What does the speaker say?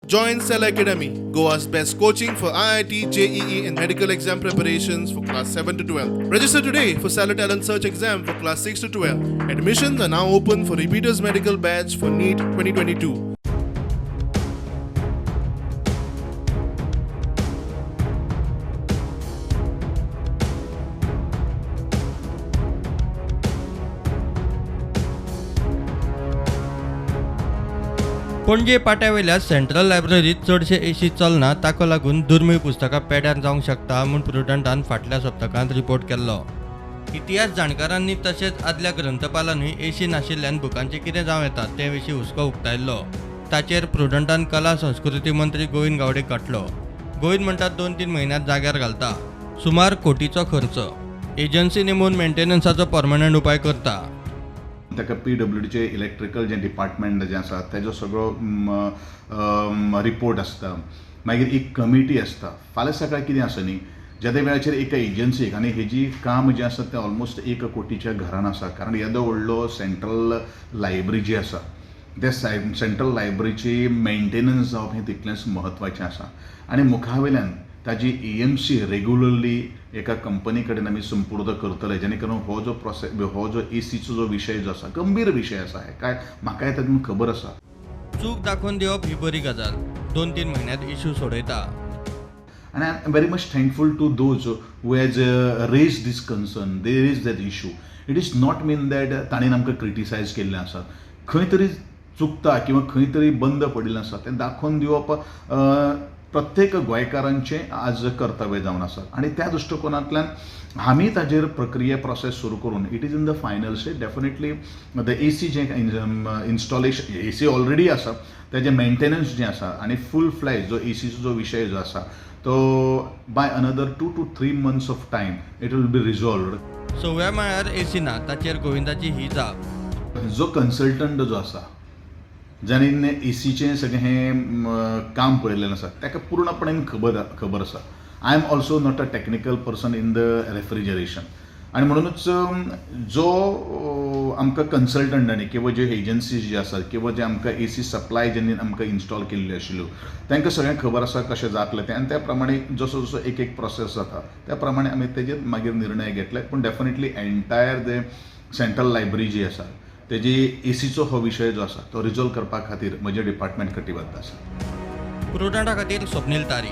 Join Cell Academy, Goa's best coaching for IIT, JEE, and medical exam preparations for class 7 to 12. Register today for Cellar Talent Search exam for class 6 to 12. Admissions are now open for repeaters medical batch for NEET 2022. Panaji पाट्यावयल्या central लायब्ररीत चडशे AC चलना, ताका लागून दुर्मीळ पुस्तकां पेड्यार जावंक शकता म्हूण प्रुडंटान फाटल्या सप्तकांत रिपोर्ट केल्लो. इतिहास जाणकारांनी तशेंच आदल्या ग्रंथपालांनी एसी नाशिल्ल्यान बुकांचें कितें जावं येता ते विशीं हुस्को उक्तायल्लो. ताचेर प्रुडंटान कला संस्कृती मंत्री गोविंद गावडेक गांठलो. गोविंद म्हणटात 2-3 म्हयन्यांत जाग्यार घालता. सुमार कोटीचो खर्च. एजन्सी नेमून मेंटेनन्साचो परमनंट उपाय करता. ताका पीडब्ल्यूडीचे इलेक्ट्रिकल जें डिपार्टमेंट जें आसा तेजो सगळो रिपोर्ट आसता. मागीर एक कमिटी आसता. फाल्यां सकाळीं कितें आसा न्ही, ज्या वेळाचेर एका एजन्सीक आनी हेजी काम जें आसा तें ऑलमोस्ट 1 कोटीच्या घरान आसा, कारण येदो व्हडलो सेंट्रल लायब्ररी जी आसा त्या सेंट्रल लायब्ररीची मेंटेनन्स जावप हें तितलेंच म्हत्वाचें आसा. आनी मुखा वयल्यान ताजी एएमसी रेगुलरली एका कंपनी कडेन आमी संपूर्द करतले, जेणे करून हो जो प्रोसेस, हो जो एसीचो जो विशय जो आसा गंभीर विशय आसा, हे काय म्हाकाय तातूंत खबर आसा. चूक दाखोवन दिवप ही बरी गजाल, 2-3 म्हयन्यांत इशू सोडयता. आनी I am very much thankful to those who has raise this concern, they raise that issue. It is not mean that ताणें आमकां क्रिटिसायज केल्लें आसा, खंय तरी चुकता किंवा खंय तरी बंद पडिल्लें आसा तें दाखोवन दिवप प्रत्येक गोंयकारांचें आज कर्तव्य जावन आसा. आनी त्या दृश्टिकोनांतल्यान आमी ताजेर प्रक्रिया प्रोसेस सुरू करून it is in the final state. Definitely the AC जें इन्स्टॉलेशन, एसी ऑलरेडी आसा, तेजें मेंटेनन्स जें आसा आनी फूल फ्लॅज जो एसीचो जो विशय जो आसा तो by another 2 to 3 months of time it will be resolved. सव्या माळ्यार एसी ना, ताचेर गोविंदाची ही जाप. जो कन्सल्टंट जो आसा जाणें एसीचें सगळें हें काम पळयल्लें आसा ताका पूर्णपणान खबर आसा. I am also not a technical person in the refrigeration, आनी म्हणुनूच जो आमकां कन्सल्टंटांनी किंवा ज्यो एजन्सीज ज्यो आसात किंवा जे आमकां एसी सप्लाय ज्यांनी आमकां इन्स्टॉल केल्ल्यो आशिल्ल्यो तांकां सगळें खबर आसा कशें जातलें तें, आनी त्या प्रमाणे जसो जसो एक एक प्रोसेस जाता त्या प्रमाणे आमी तेजेर मागीर निर्णय घेतले. पूण डेफिनेटली एन्टायर जे सेंट्रल लायब्ररी जी आसा तेजी एसीचो हो विशय जो आसा तो रिजॉल्व करपा खातीर म्हजें डिपार्टमेंट कटिबद्ध आसा. प्रुडंटा खातीर स्वप्नील तारी.